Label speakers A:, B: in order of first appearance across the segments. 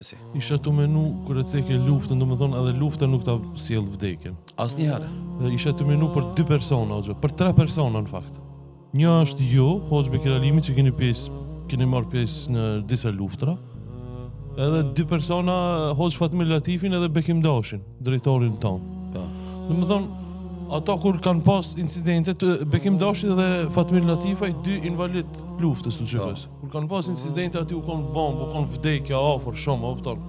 A: Si.
B: Isha tu menu kur e ceke luftën, domethonë edhe lufta nuk ta sjell vdekjen.
A: Asnjëherë.
B: Dhe isha tu menu për dy persona, hoxhë, për tre persona në fakt. Një është ju, hoxhë Bekir Alimi që keni pjesë, keni marrë pjesë në disa luftra. Edhe dy persona, hoxhë Fatmir Latifin edhe Bekim Dashin, drejtorin tonë.
A: Po.
B: Domethonë, ata kur kanë pas incidente, të Bekim Dashi dhe Fatmir Latifaj, dy invalid të luftës të UÇK-së. Kur kanë pas incidente aty u kon bombë, u kon vdekja afër shumë, a kupton.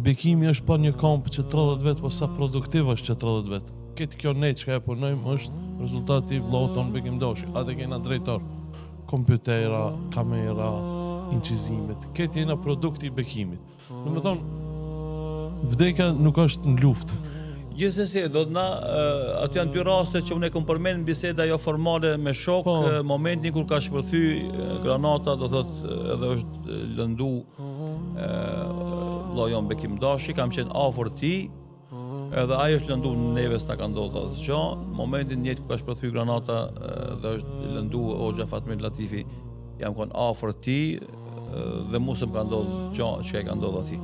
B: Bekimi është pa një kamp që 30 vjet, po sa produktiv është që 30 vjet. Këtë kjo ne çka e punojmë është rezultati i vllaut ton Bekim Dashi. Atë kena drejtor, kompjutera, kamera, incizimet. Këtë jena produkti i Bekimit. Domethonë, vdekja nuk është në luftë.
A: Gjithsesi, do të na aty janë dy raste që unë e kam përmend në biseda jo formale me shok,
B: po.
A: momentin kur ka shpërthy granata, do thotë edhe është lëndu vllau jon Bekim Dashi, kam qenë afër tij, edhe ai është lëndu neve s'na ka ndodhur asgjë. Momentin njëjtë kur ka shpërthy granata dhe është lëndu Hoxha Fatmir Latifi, jam kon afër tij dhe mu s'më ka ndodhë gja që i ka ndodhë atij.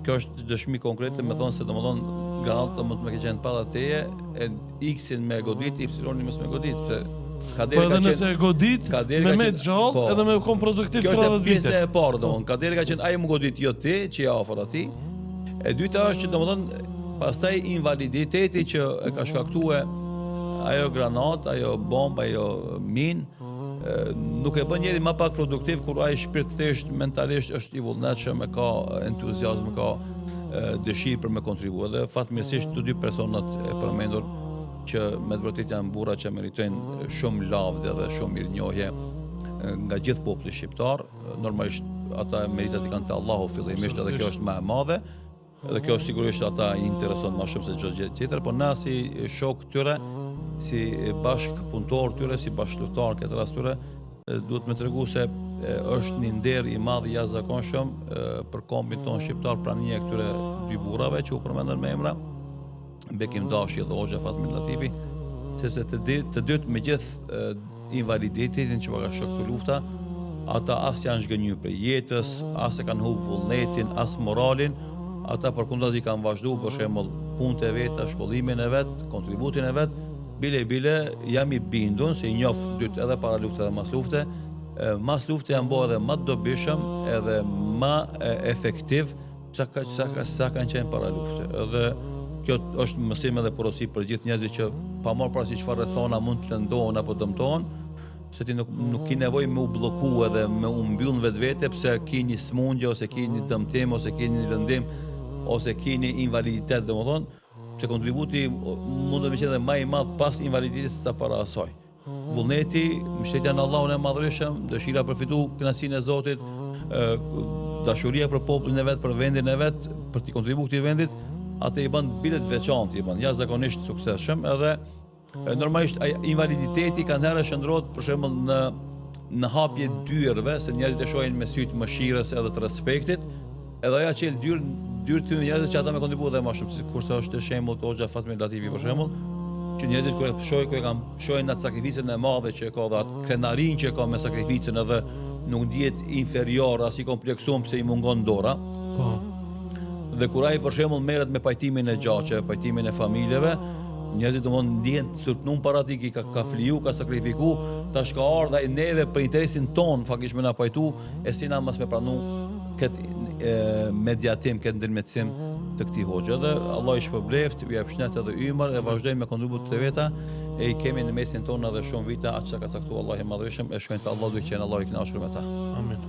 A: Kjo është dëshmi konkrete me thonë se domethënë granata mund të me qenë para teje, e X-in me godit, Y-in mos me godit, se
B: kaderi po edhe nëse e godit, me met gjallë, po, edhe me kon produktiv 30 vite.
A: Kjo është pjesa e parë, domethënë, kaderi ka qenë ai me godit, jo ti, që je afër atij. E dyta është që domethënë, pastaj invaliditeti që e ka shkaktue ajo granat, ajo bombë, ajo minë, nuk e bën njerin ma pak produktiv kur ai shpirtërisht, mentalisht është i vullnetshëm, e ka entuziazëm, ka dëshirë për me kontribu. Edhe fatmirësisht të dy personat e përmendur që me të vërtetë janë burra që meritojnë shumë lavde dhe shumë mirënjohje nga gjithë populli shqiptar. Normalisht ata meritat i kanë te Allahu fillimisht edhe kjo është më e madhe. Edhe kjo sigurisht ata i intereson ma shumë se çdo gjë tjetër, por na si shok tyre, si bashkëpunëtor tyre, si bashkëluftëtar këtë rast tyre, duhet me tregu se është një nder i madh i jashtëzakonshëm për kombin tonë shqiptar prania e këtyre dy burrave që u përmendën me emra, Bekim Dashi dhe Hoxha Fatmir Latifi, sepse të dy, të dytë me gjithë invaliditetin që ua ka shkaktu lufta, ata as janë zhgënjy prej jetës, as e kanë hup vullnetin, as moralin, ata përkundrazi kanë vazhdu për shembull punët e veta, shkollimin e vet, kontributin e vet, bile bile jam i bindun se i njoh dytë edhe para lufte edhe mas lufte, mas lufte janë bo edhe ma të dobishëm edhe ma efektiv Sa ka sa ka sa kanë qenë para lufte. Edhe kjo është mësim edhe porosi për gjithë njerëzit që pa marrë parasysh çfarë rrethana mund të lëndohen apo dëmtohen, se ti nuk nuk ki nevojë me u blloku edhe me u mbyll në vetvete pse ki një smundje ose ki një dëmtim ose ki një lëndim ose ki një invaliditet, domethënë, se kontributi mund të me qenë edhe ma i madh pas invaliditetit se sa para asaj. Vullneti, mbështetja në Allahun e Madhërishëm, dëshira për fitu kënaqësinë e Zotit, dashuria për popullin e vet, për vendin e vet, për t'i kontribu këtij vendit, atë i bën bile të veçantë, i bën jashtëzakonisht suksesshëm, edhe normalisht ai invaliditeti kanëherë shndërrohet për shembull në në hapje dyerve, se njerëzit e shohin me sy të mëshirës edhe të respektit, Edhe ajo çel dyer dyer të njerëzve që ata me kontribu edhe më shumë, sikurse është shembull te Hoxha Fatmir Latifi për shembull, që njerëzit kur e shohin kur e kanë shohin atë sakrificën e madhe që e ka dhe atë krenarinë që e ka me sakrificën edhe nuk ndihet inferior as i kompleksuar pse i mungon dora.
B: Po.
A: Dhe kur ai për shembull merret me pajtimin e gjaqeve, pajtimin e familjeve, njerëzit domthon ndihen të turpnum para tij, ka ka fliju, ka sakrifiku, tash ka ardhur ai neve për interesin ton faktikisht me na pajtu, e si na mos me pranu këtë mediatim, këtë ndërmjetësim të këtij hoxhe. Dhe Allah i shpërbleft, u jep shnet edhe ymër, e vazhdojnë me kontribut të veta, e i kemi në mesin tonë edhe shumë vite, aq sa ka caktuar Allahu i madhërishëm, e shkojnë te Allahu duke qenë Allahu i kënaqur me ta.
B: Amin.